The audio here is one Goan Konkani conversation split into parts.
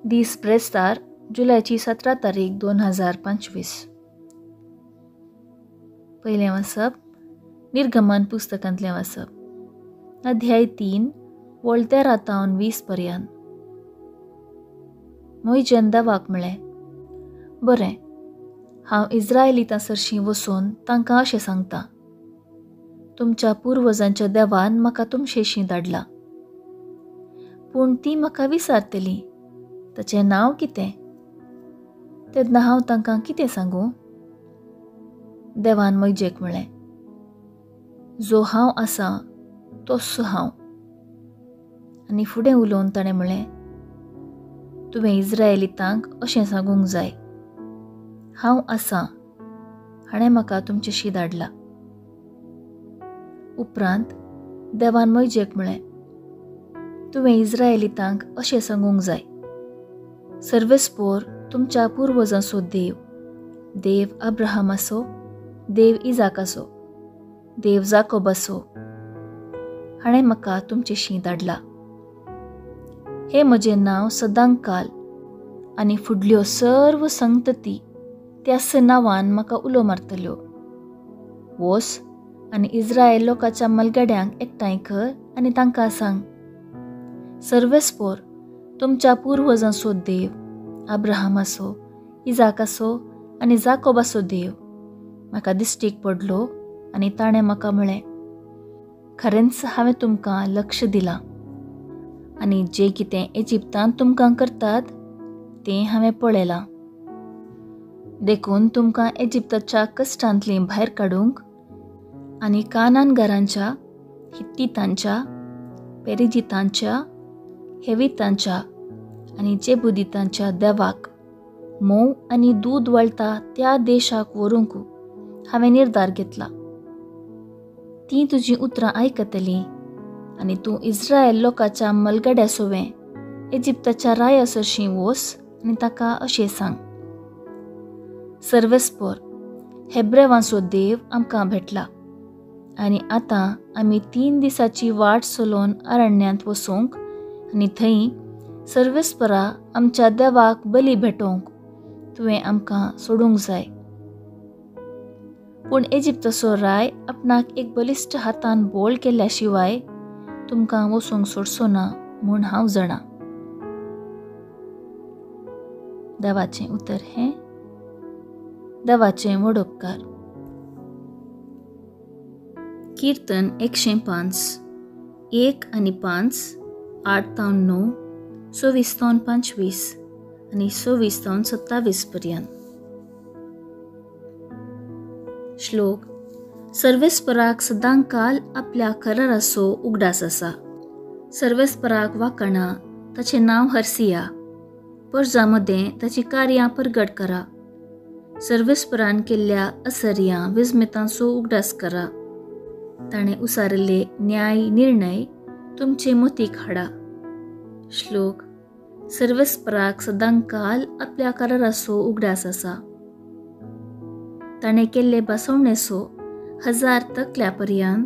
दीस ब्रेस्तार जुलयाची 17 तारीख 2025. पयलें वाचप निर्गमन पुस्तकांतलें वाचप, अध्याय 3 वळ 13 तावन 20 पर्यंत. मोयजेन देवाक म्हळें, बरें, हांव इज्रायलितां सरशीं वचून तांकां अशें सांगता, तुमच्या पुर्वजांच्या देवान म्हाका तुमशेशीं धाडला. पूण ती म्हाका विचारतली, ताचें नांव कितें? तेन्ना हांव तांकां कितें सांगूं? देवान मोयजेक म्हळें, जो हांव आसा तोच हांव. आनी फुडें उलोवन ताणें म्हळें, तुवें इज्रायलितांक अशें सांगूंक जाय, हांव आसा हाणें म्हाका तुमचेशी धाडला. उपरांत देवान मोयजेक म्हळें, तुवें इज्रायलितांक अशें सांगूंक जाय, सर्वेस्पोर तुमच्या पुर्वजांचो देव, देव अब्राहमाचो, देव इजाकाचो, देव जाकोबाचो, हाणें म्हाका तुमचेशी धाडला. हें म्हजें नांव सदांकाल आनी फुडल्यो सर्व संतती त्याच नांवान म्हाका उलो मारतल्यो. वोस आनी इज्रायल लोकांच्या मलगड्यांक एकठांय कर आनी तांकां सांग, सर्वेस्पोर तुमच्या पुर्वजांचो देव, अब्राहमाचो, इजाकाचो आनी जाकोबाचो देव म्हाका दिश्टीक पडलो आनी ताणें म्हाका म्हळें, खरेंच हांवें तुमकां लक्ष दिलां आनी जें कितें इजिप्तांत तुमकां करतात तें हांवें पळयलां. देखून तुमकां इजिप्ताच्या कश्टांतलीं भायर काडूंक आनी कानानगारांच्या, हित्तितांच्या, पेरिजितांच्या, हेवितांच्या आनी जेबुदितांच्या देवाक म्होंव आनी दूद वळटा त्या देशाक व्हरूंक हांवें निर्धार घेतला. तीं तुजीं उतरां आयकतलीं आनी तूं इज्रायल लोकांच्या मलगड्या सोवें इजिप्ताच्या राया सरशीं वोस आनी ताका अशें सांग, सर्वेस्पोर हेब्रेवांचो देव आमकां भेटला आनी आतां आमी 3 दिसाची वाट चलोवन अरण्यांत वचूंक आनी थंय सर्वेस्परा आमच्या देवाक बली भेटोवंक तुवें आमकां सोडूंक जाय. पूण इजिप्ताचो राय आपणाक एक बलिश्ट हातान बोळ केल्या शिवाय तुमकां वचूंक सोडचो ना म्हूण हांव जाणा. देवाचें उतर हें देवाचें व्हड उपकार. कीर्तन 105, 1 आनी 5, 8 तावन 9, 26 तावन 25 आनी 26 तावन 27 पर्यंत. श्लोक. सर्वेस्पराक सदांकाल आपल्या कराराचो उगडास आसा. सर्वेस्पराक वाकणा ताचें नांव हरसिया, परजा मदें ताचीं कार्यां परगट करा. सर्वेस्परान केल्ल्या असर्यां विस्मितांचो उगडास करा. ताणें उसारिल्ले न्याय निर्णय तुमचे मतीक हाडा. श्लोक. सर्वेस्पराक सदांकाल आपल्या कराराचो उगडास आसा. ताणें केल्ले बसवणेचो 1000 तकल्या पर्यंत,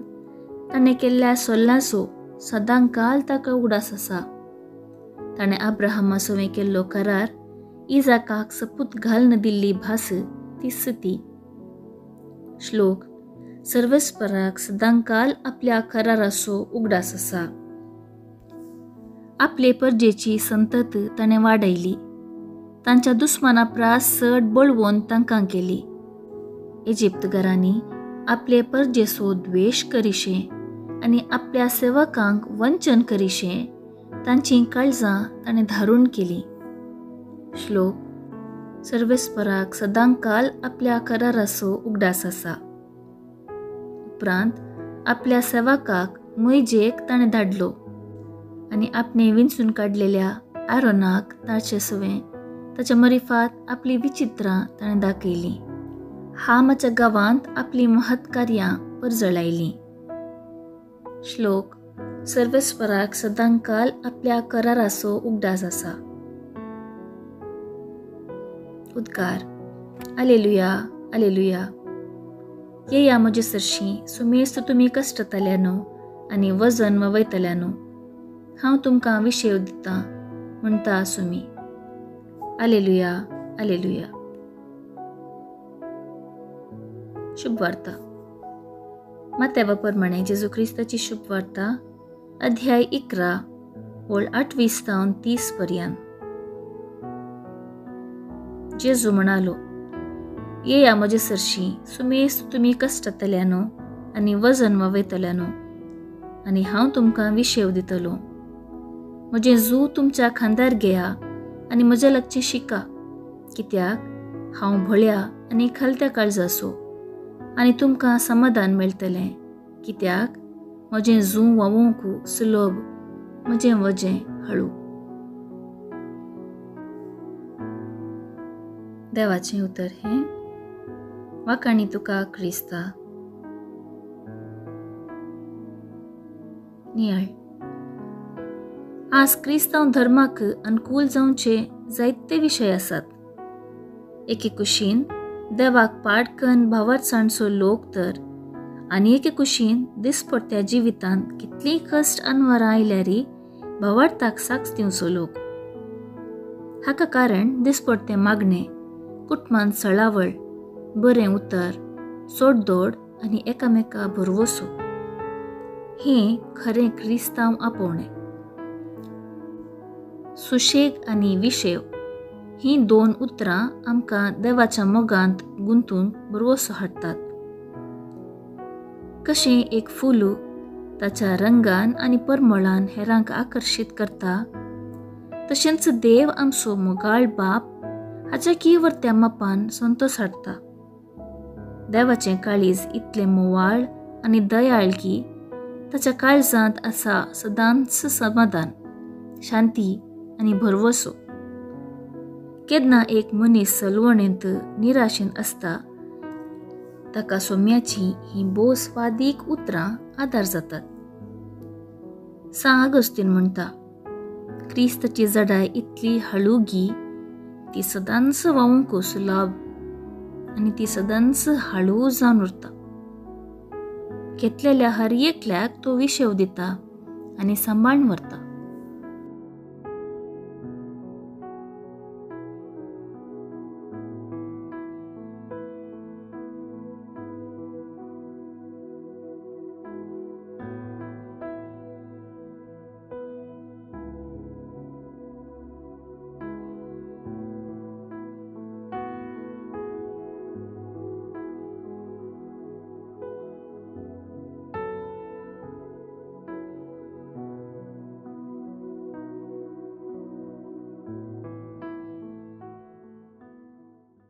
ताणें केल्ल्या सोल्लाचो सदांकाल ताका उगडास आसा. ताणें अब्राहमा सवें केल्लो करार, इजाकाक सपूत घालून दिल्ली भास तीच ती. श्लोक. सर्वेस्पराक सदांकाल आपल्या कराराचो उगडास आसा. आपले परजेची संतत ताणें वाडयली, तांच्या दुस्माना प्रास चड बळवून तांकां केली. इजिप्तगारांनी आपले परजेचो द्वेश करिशें आनी आपल्या सेवकांक वंचन करिशें तांचीं काळजां ताणें धारून केली. श्लोक. सर्वेस्पराक सदांकाल आपल्या कराराचो उगडास आसा. उपरांत आपल्या सेवकाक मोयजेक ताणें धाडलो आनी आपणे विंचून काडलेल्या आरोनाक ताचे सवें ताच्या मरिफात आपली विचित्रां ताणें दाखयलीं. हामाच्या गांवांत आपली महत्कार्यां परजळायलीं. श्लोक. सर्वेस्पराक सदांकाल आपल्या कराराचो उगडास आसा. उद्गार. आलेलुया, आलेलुया. येया म्हजे सरशीं सुमेस्त तुमी कश्टतल्यानो आनी वजन वयतल्यानो, हांव तुमकां विशेव दितां म्हणटा सुमी. Alleluia, alleluia. शुभवार्ता. मात्यावा प्रमाणे जेजू क्रिस्ताची शुभवार्ता, अध्याय 11, ओळ 28 तावन 30 पर्यंत. जेजू म्हणालो, येया म्हजे सरशी सुमेस्त तुमी कश्टतल्यानो आनी वजन वावयतल्यानो, आनी हांव तुमकां विशेव दितलो. म्हजें जू तुमच्या खांदार घेया आनी म्हज्या लागचें शिका, कित्याक हांव भोळ्या आनी खालत्या काळजाचो, आनी तुमकां समाधान मेळटलें, कित्याक म्हजें जू वावोवंक सुलभ, म्हजें वजें हळू. देवाचें उतर हें. वाखाणी तुका क्रिस्ता. नियाळ. आज क्रिस्तांव धर्माक अनुकूल जावचे जायते विशय आसात. एके कुशीन देवाक पाडकन भावार्थांचो लोक तर, आनी एके कुशीन दिसपडत्या जिवितांत कितलीं कश्ट अनवरां आयल्यारी भावार्थाक साक्ष दिवचो लोक. हाका कारण दिसपडतें मागणें, कुटुंबांत सळावळ, बरें उतर, सोडदोड आनी एकामेका भरवसो. हें खरें क्रिस्तांव आपोवणें. सुशेग आनी विशेव हीं दोन उतरां आमकां देवाच्या मोगांत गुंतून भरवसो हाडटात. कशें एक फुलू ताच्या रंगान आनी परमळान हेरांक आकर्शीत करता, तशेंच देव आमचो मोगाळ बाप हाच्या किवर्त्या मापान संतोश हाडटा. देवाचें काळीज इतलें मोवाळ आनी दयाळ की ताच्या काळजांत आसा सदांच समाधान, शांती आनी भरवसो. केन्ना एक मनीस सलवणेंत निराशेन आसता, ताका सोम्याची ही भोवस्वादीक उतरां आदार जातात. सां आगस्तीन म्हणटा, क्रिस्ताची जडाय इतली हळुगी, ती सदांच वावूंक सुलाभ आनी ती सदांच हळू जावन उरता. घेतलेल्या हर एकल्याक तो विशेव दिता आनी सांबाळून व्हरता.